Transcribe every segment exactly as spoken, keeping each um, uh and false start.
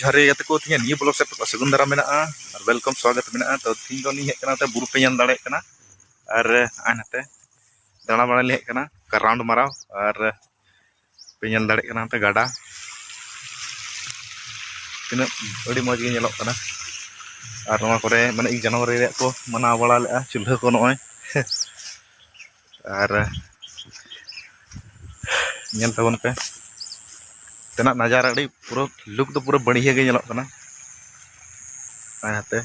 ᱡᱚᱦᱟᱨ ᱜᱮ ᱜᱟᱛᱮ ᱠᱚ, ᱛᱮᱦᱮᱧᱟᱜ ᱱᱤᱭᱟᱹ ᱵᱞᱚᱜ ᱥᱮᱫ ᱯᱮ ᱥᱟᱹᱜᱩᱱ ᱫᱟᱨᱟᱢ ᱢᱮᱱᱟᱜᱼᱟ ᱟᱨ ᱣᱮᱞᱠᱟᱢ, ᱥᱣᱟᱜᱚᱛ ᱢᱮᱱᱟᱜᱼᱟ᱾ ᱛᱚ, ᱛᱮᱦᱮᱧ ᱫᱚ ᱞᱤᱧ ᱦᱮᱡ ᱠᱟᱱᱟ ᱛᱮ ᱵᱩᱨᱩ ᱯᱮ ᱧᱮᱞ ᱫᱟᱲᱮᱭᱟᱜ ᱠᱟᱱᱟ ᱟᱨ ᱟᱭ ᱱᱟᱛᱮ ᱫᱟᱬᱟ ᱵᱟᱲᱟᱭ ᱞᱤᱧ ᱦᱮᱡ ᱠᱟᱱᱟ, ᱚᱱᱠᱟ ᱨᱟᱣᱩᱱᱰ ᱢᱟᱨᱟᱣ ᱟᱨ ᱯᱮ ᱧᱮᱞ ᱫᱟᱲᱮᱭᱟᱜ ᱠᱟᱱᱟ ᱱᱚᱛᱮ ᱜᱟᱰᱟ ᱛᱤᱱᱟᱹᱜ ᱟᱹᱰᱤ ᱢᱚᱡᱽ ᱜᱮ ᱧᱮᱞᱚᱜ ᱠᱟᱱᱟ᱾ ᱟᱨ ᱱᱚᱣᱟ ᱠᱚᱨᱮ ᱢᱟᱱᱮ ᱡᱟᱱᱣᱟᱨ ᱨᱮᱭᱟᱜ ᱠᱚ ᱢᱟᱱᱟᱣ ᱵᱟᱲᱟ ᱞᱮᱫᱼᱟ ᱪᱩᱞᱦᱟᱹ ᱠᱚ ᱱᱚᱜᱼᱚᱭ᱾ ᱟᱨ ᱧᱮᱞ ᱛᱟᱵᱚᱱ ᱯᱮ ᱛᱮᱱᱟᱜ ᱱᱟᱡᱟᱨᱟ, ᱟᱹᱰᱤ ᱯᱩᱨᱟᱹ ᱞᱩᱠ ᱫᱚ ᱯᱩᱨᱟᱹ ᱵᱟᱹᱲᱤᱭᱟᱹ ᱜᱮ ᱧᱮᱞᱚᱜ ᱠᱟᱱᱟ᱾ ᱚᱱᱟᱛᱮ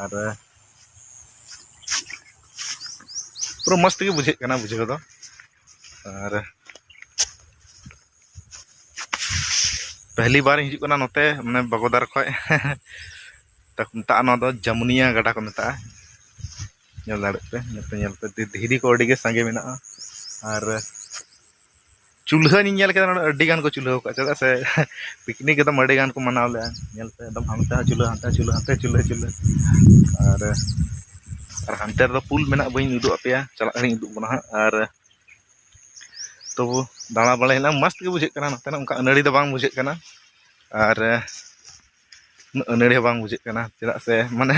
ᱟᱨ ᱯᱩᱨᱟᱹ ᱢᱚᱡᱽ ᱛᱮᱜᱮ ᱵᱩᱡᱷᱟᱹᱜ ᱠᱟᱱᱟ ᱵᱩᱡᱷᱟᱹᱣ ᱫᱚ᱾ ᱟᱨ ᱯᱮᱦᱞᱤ ᱵᱟᱨ ᱤᱧ ᱦᱤᱡᱩᱜ ᱠᱟᱱᱟ ᱱᱚᱛᱮ, ᱢᱟᱱᱮ ᱵᱟᱜᱚᱫᱟᱨ ᱠᱷᱚᱡ᱾ ᱛᱟᱠ-, ᱢᱮᱛᱟᱜᱼᱟ, ᱱᱚᱣᱟ ᱫᱚ ᱡᱟᱢᱩᱱᱤᱭᱟ ᱜᱟᱰᱟ ᱠᱚ ᱢᱮᱛᱟᱜᱼᱟ᱾ ᱧᱮᱞ ᱫᱟᱲᱮᱭᱟᱜ ᱯᱮ, ᱧᱮᱞ ᱯᱮ, ᱧᱮᱞ ᱯᱮ, ᱫᱷᱤ-, ᱫᱷᱤᱨᱤ ᱠᱚ ᱟᱹᱰᱤ ᱜᱮ ᱥᱟᱸᱜᱮ ᱢᱮᱱᱟᱜᱼᱟ᱾ ᱟᱨ ᱪᱩᱞᱦᱟᱹ ᱞᱤᱧ ᱧᱮᱞ ᱠᱮᱫᱟ ᱱᱚᱰᱮ, ᱟᱹᱰᱤ ᱜᱟᱱ ᱠᱚ ᱪᱩᱞᱦᱟᱹ ᱟᱠᱟᱫᱼᱟ, ᱪᱮᱫᱟᱜ ᱥᱮ ᱯᱤᱠᱱᱤᱠ ᱮᱠᱫᱚᱢ ᱟᱹᱰᱤ ᱜᱟᱱ ᱠᱚ ᱢᱟᱱᱟᱣ ᱞᱮᱫᱼᱟ᱾ ᱧᱮᱞ ᱯᱮ, ᱮᱠᱫᱚᱢ ᱦᱟᱱᱛᱮ ᱦᱚᱸ ᱪᱩᱞᱦᱟᱹ, ᱦᱟᱱᱛᱮ ᱦᱚᱸ ᱪᱩᱞᱦᱟᱹ, ᱦᱟᱱᱛᱮ ᱦᱚᱸ ᱪᱩᱞᱦᱟᱹ, ᱦᱟᱱᱛᱮ ᱦᱚᱸ ᱪᱩᱞᱦᱟᱹ᱾ ᱟᱨ, ᱟᱨ ᱦᱟᱱᱛᱮ ᱨᱮᱫᱚ ᱯᱩᱞ ᱢᱮᱱᱟᱜᱼᱟ, ᱵᱟᱹᱧ ᱩᱫᱩᱜ ᱟᱯᱮᱭᱟ, ᱪᱟᱞᱟᱜ ᱠᱟᱹᱱᱟᱹᱧ ᱩᱫᱩᱜ ᱵᱚᱱᱟ ᱦᱟᱸᱜ᱾ ᱟᱨ ᱛᱚᱵᱩ ᱫᱟᱬᱟ ᱵᱟᱲᱟᱭ ᱦᱮᱱᱟᱜᱼᱟ, ᱢᱚᱡᱽ ᱜᱮ ᱵᱩᱡᱷᱟᱹᱜ ᱠᱟᱱᱟ ᱱᱚᱛᱮᱱᱟᱜ, ᱚᱱᱠᱟ ᱟᱹᱱᱟᱹᱲᱤ ᱫᱚ ᱵᱟᱝ ᱵᱩᱡᱷᱟᱹᱜ ᱠᱟᱱᱟ᱾ ᱟᱨ ᱩᱱᱟᱹᱜ ᱟᱹᱱᱟᱹᱲᱤ ᱦᱚᱸ ᱵᱟᱝ ᱵᱩᱡᱷᱟᱹᱜ ᱠᱟᱱᱟ, ᱪᱮᱫᱟᱜ ᱥᱮ ᱢᱟᱱᱮ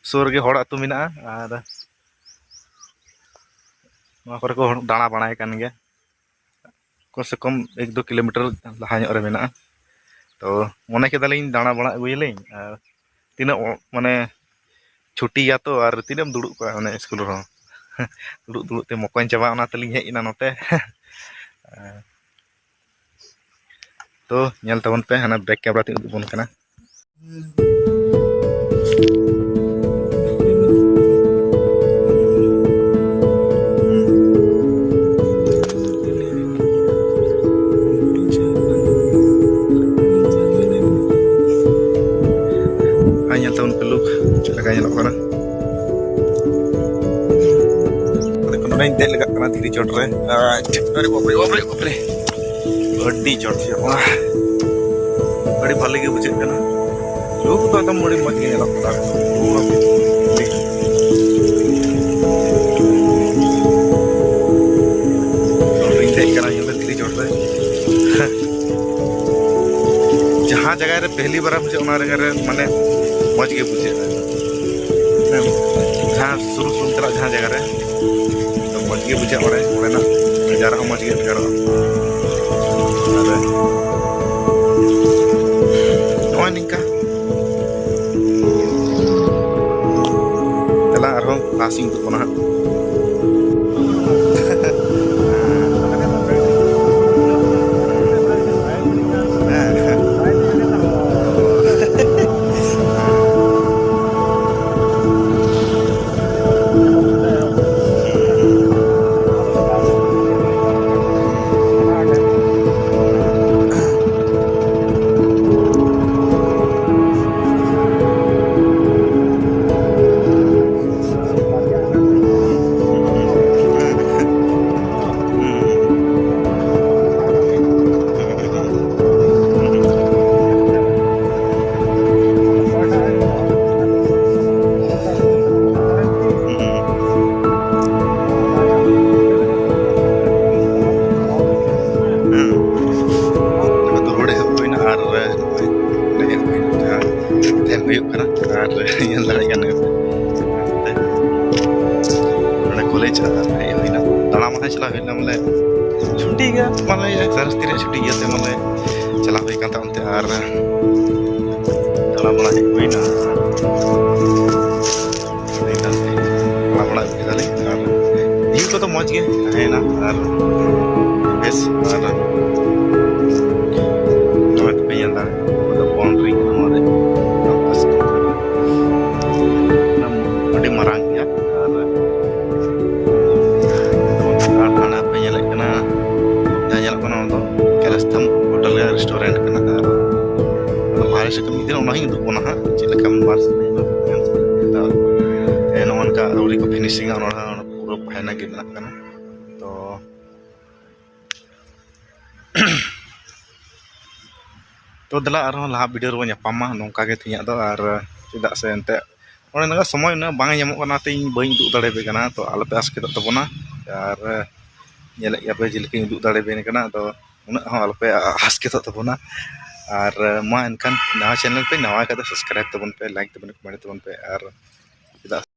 ᱥᱩᱨ ᱨᱮᱜᱮ ᱦᱚᱲ ᱟᱹᱛᱩ ᱢᱮᱱᱟᱜᱼᱟ᱾ ᱟᱨ ᱱᱚᱣᱟ ᱠᱚᱨᱮ ᱠᱚ ᱦᱚᱲ ᱫᱟᱬᱟ ᱵᱟᱲᱟᱭ ᱠᱟᱱ ᱜᱮᱭᱟ, ᱠᱚᱢ ᱥᱮ ᱠᱚᱢ ᱮᱠ ᱫᱩ ᱠᱤᱞᱳᱢᱤᱴᱟᱨ ᱞᱟᱦᱟ ᱧᱚᱜ ᱨᱮ ᱢᱮᱱᱟᱜᱼᱟ᱾ ᱛᱚ ᱢᱚᱱᱮ ᱠᱮᱫᱟᱞᱤᱧ ᱫᱟᱬᱟ ᱵᱟᱲᱟ ᱟᱹᱜᱩᱭᱟᱞᱤᱧ, ᱟᱨ ᱛᱤᱱᱟᱹᱜ ᱚ-, ᱢᱟᱱᱮ ᱪᱷᱩᱴᱤ ᱜᱮᱭᱟ ᱛᱚ, ᱟᱨ ᱛᱤᱱᱟᱹᱜ ᱮᱢ ᱫᱩᱲᱩᱵ ᱠᱚᱜᱼᱟ ᱚᱱᱮ ᱥᱠᱩᱞ ᱨᱮᱦᱚᱸ᱾ ᱫᱩᱲᱩᱵ ᱫᱩᱲᱩᱵ ᱛᱮ ᱢᱚᱠᱚᱧ ᱪᱟᱵᱟᱜᱼᱟ, ᱚᱱᱟ ᱛᱮᱞᱤᱧ ᱦᱮᱡ ᱮᱱᱟ ᱱᱚᱛᱮ᱾ ᱛᱚ ᱧᱮᱞ ᱛᱟᱵᱚᱱ ᱯᱮ, ᱦᱟᱱᱟ ᱵᱮᱠ ᱠᱮᱢᱨᱟ ᱛᱤᱧ ᱩᱫᱩᱜ ᱵᱚᱱ ᱠᱟᱱᱟ᱾ ᱟᱨ ᱧᱮᱞ ᱛᱟᱵᱚᱱ ᱯᱮ ᱞᱩᱠ ᱪᱮᱫ ᱞᱮᱠᱟ ᱧᱮᱞᱚᱜ ᱠᱟᱱᱟ᱾ ᱟᱫᱚ ᱱᱚᱰᱮᱧ ᱫᱮᱡ ᱞᱟᱜᱟᱜ ᱠᱟᱱᱟ ᱫᱷᱤᱨᱤ ᱪᱚᱴ ᱨᱮ᱾ ᱟᱨ ᱟᱨᱮ ᱵᱟᱯᱨᱮ, ᱵᱟᱯᱨᱮ, ᱵᱟᱯᱨᱮ᱾ ᱟᱹᱰᱤ ᱪᱚᱴ ᱥᱮᱫ ᱱᱚᱣᱟ᱾ ᱟᱹᱰᱤ ᱵᱷᱟᱞᱮ ᱜᱮ ᱵᱩᱡᱷᱟᱹᱜ ᱠᱟᱱᱟ᱾ ᱞᱩᱠ ᱫᱚ ᱮᱠᱫᱚᱢ ᱟᱹᱰᱤ ᱢᱚᱡᱽ ᱜᱮ ᱧᱮᱞᱚᱜ ᱠᱟᱱᱟ᱾ ᱯᱩᱨᱟᱹ ᱪᱚᱴ ᱨᱤᱧ ᱫᱮᱡ ᱠᱟᱱᱟ, ᱧᱮᱞ ᱢᱮ ᱫᱷᱤᱨᱤ ᱪᱚᱴ ᱨᱮ᱾ ᱡᱟᱦᱟᱸ ᱡᱟᱦᱟᱸ ᱡᱟᱭᱜᱟ ᱨᱮ ᱯᱮᱦᱞᱤ ᱵᱟᱨ ᱮᱢ ᱦᱤᱡᱩᱜᱼᱟ, ᱚᱱᱟ ᱡᱟᱭᱜᱟ ᱨᱮ ᱢᱟᱱᱮ ᱢᱚᱡᱽ ᱜᱮ ᱵᱩᱡᱷᱟᱹᱜᱼᱟ᱾ ᱡᱟᱦᱟᱸ ᱥᱩᱨᱩ ᱥᱩᱨᱩ ᱪᱟᱞᱟᱜ ᱡᱟᱦᱟᱸ ᱡᱟᱭᱜᱟ ᱨᱮ, ᱛᱚ ᱢᱚᱡᱽ ᱜᱮ ᱵᱩᱡᱷᱟᱹᱜᱼᱟ ᱚᱸᱰᱮ, ᱚᱸᱰᱮᱱᱟᱜ ᱱᱟᱡᱟᱨᱟ ᱦᱚᱸ ᱢᱚᱡᱽ ᱜᱮ ᱵᱷᱮᱜᱟᱨᱚᱜᱼᱟ᱾ ᱟᱨ ᱱᱚᱜᱼᱚᱭ ᱱᱤᱝᱠᱟ᱾ ᱫᱮᱞᱟ ᱟᱨᱦᱚᱸ ᱞᱟᱦᱟ ᱥᱮᱫ ᱤᱧ ᱩᱫᱩᱜ ᱵᱚᱱᱟ ᱦᱟᱸᱜ᱾ ᱦᱩᱸ᱾ ᱱᱤᱛᱚᱜ ᱫᱚ ᱨᱚᱲ ᱮᱦᱚᱵ ᱦᱩᱭᱱᱟ ᱟᱨ ᱱᱚᱜᱼᱚᱭ ᱮᱱᱮᱡ ᱮᱦᱚᱵ ᱦᱩᱭᱱᱟ, ᱡᱟᱦᱟᱸ ᱛᱟᱦᱮᱱ ᱦᱩᱭᱩᱜ ᱠᱟᱱᱟ ᱟᱨ ᱧᱮᱞ ᱫᱟᱲᱮᱭᱟᱜ ᱠᱟᱱᱟ᱾ ᱱᱚᱰᱮ ᱠᱚᱞᱮᱡᱽ ᱟᱨ ᱦᱮᱡ ᱦᱩᱭᱱᱟ, ᱫᱟᱬᱟ ᱢᱟᱦᱟ ᱪᱟᱞᱟᱣ ᱦᱩᱭ ᱞᱮᱱᱟ, ᱢᱟᱱᱮ ᱪᱷᱩᱴᱤ ᱜᱮᱭᱟ, ᱢᱟᱱᱮ ᱥᱟᱨᱮᱥ ᱛᱤᱨᱮ ᱪᱷᱩᱴᱤ ᱜᱮᱭᱟ, ᱛᱮ ᱢᱟᱱᱮ ᱪᱟᱞᱟᱣ ᱦᱩᱭ ᱠᱟᱱ ᱛᱟᱦᱮᱸ ᱚᱱᱛᱮ ᱟᱨ ᱫᱟᱬᱟ ᱵᱟᱲᱟ ᱦᱮᱡ ᱦᱩᱭᱱᱟ᱾ ᱞᱟᱹᱭ ᱫᱟᱞᱮ, ᱯᱟᱲᱦᱟᱣ ᱵᱟᱲᱟ ᱠᱮᱫᱟᱞᱮ ᱟᱨ view ᱠᱚᱫᱚ ᱢᱚᱡᱽ ᱜᱮ ᱛᱟᱦᱮᱸᱭᱮᱱᱟ ᱟᱨ ᱵᱮᱥ, ᱟᱨ ᱱᱚᱜᱼᱚᱭ ᱯᱮ ᱧᱮᱞ ᱫᱟᱲᱮᱭᱟᱜ ᱠᱟᱱᱟ, ᱱᱚᱣᱟ ᱫᱚ boundary ᱠᱟᱱᱟ, ᱱᱚᱣᱟ ᱫᱚ campus ᱠᱟᱱᱟ᱾ ᱟᱹᱰᱤ ᱢᱟᱨᱟᱝ ᱜᱮᱭᱟ ᱟᱨ, ᱟᱨ ᱦᱟᱱᱟ ᱯᱮ ᱧᱮᱞᱮᱫ ᱠᱟᱱᱟ, ᱡᱟᱦᱟᱸ ᱧᱮᱞᱚᱜ ᱠᱟᱱᱟ, ᱚᱱᱟ ᱫᱚ ᱠᱮᱞᱮᱥᱛᱷᱟᱢ ᱦᱳᱴᱮᱞ ᱨᱮᱭᱟᱜ restaurant ᱠᱟᱱᱟ᱾ ᱟᱨ ᱵᱟᱦᱨᱮ ᱥᱮᱫ ᱠᱷᱚᱱ ᱢᱤᱫ ᱫᱤᱱ ᱚᱱᱟ ᱦᱚᱸᱧ ᱩᱫᱩᱜ ᱵᱚᱱᱟ ᱦᱟᱸᱜ, ᱪᱮᱫ ᱞᱮᱠᱟ ᱵᱟᱨ ᱥᱮᱫ ᱧᱮᱞᱚᱜ ᱠᱟᱱᱟ᱾ ᱱᱚᱜᱼᱚ ᱱᱚᱝᱠᱟ ᱟᱹᱣᱨᱤ ᱠᱚ finishingᱟ, ᱚᱱᱟ ᱦᱚᱸ ᱯᱩᱨᱟᱹ ᱯᱷᱟᱭᱱᱟ ᱜᱮ ᱢᱮᱱᱟᱜ ᱠᱟᱱᱟ᱾ ᱛᱚ ᱛᱚ ᱫᱮᱞᱟ ᱟᱨᱦᱚᱸ ᱞᱟᱦᱟ video ᱨᱮᱵᱚᱱ ᱧᱟᱯᱟᱢᱟ ᱱᱚᱝᱠᱟ ᱜᱮ ᱛᱮᱦᱮᱧᱟᱜ ᱫᱚ᱾ ᱟᱨ ᱪᱮᱫᱟᱜ ᱥᱮ ᱮᱱᱛᱮᱫ ᱚᱸᱰᱮ ᱱᱟᱜ ᱥᱚᱢᱚᱭ ᱩᱱᱟᱹᱜ ᱵᱟᱝ ᱧᱟᱢᱚᱜ ᱠᱟᱱᱟ, ᱚᱱᱟᱛᱮ ᱤᱧ ᱵᱟᱹᱧ ᱩᱫᱩᱜ ᱫᱟᱲᱮᱭᱟᱯᱮ ᱠᱟᱱᱟ᱾ ᱛᱚ ᱟᱞᱚᱯᱮ ᱟᱥᱠᱮᱛᱚᱜ ᱛᱟᱵᱚᱱᱟ᱾ ᱟᱨ ᱧᱮᱞᱮᱫ ᱜᱮᱭᱟᱯᱮ ᱪᱮᱫ ᱞᱮᱠᱟᱧ ᱩᱫᱩᱜ ᱫᱟᱲᱮᱭᱟᱯᱮ ᱠᱟᱱᱟ, ᱟᱫᱚ ᱩᱱᱟᱹᱜ ᱦᱚᱸ ᱟᱞᱚᱯᱮ ᱟᱥᱠᱮᱛᱚᱜ ᱛᱟᱵᱚᱱᱟ᱾ ᱟᱨ ᱢᱟ ᱮᱱᱠᱷᱟᱱ ᱱᱟᱣᱟ channel ᱯᱮ ᱱᱟᱣᱟ ᱠᱷᱟᱡ ᱫᱚ subscribe ᱛᱟᱵᱚᱱ ᱯᱮ, like ᱛᱟᱵᱚᱱ ᱯᱮ, comment ᱛᱟᱵᱚᱱ ᱯᱮ᱾ ᱟᱨ ᱪᱮᱫᱟᱜ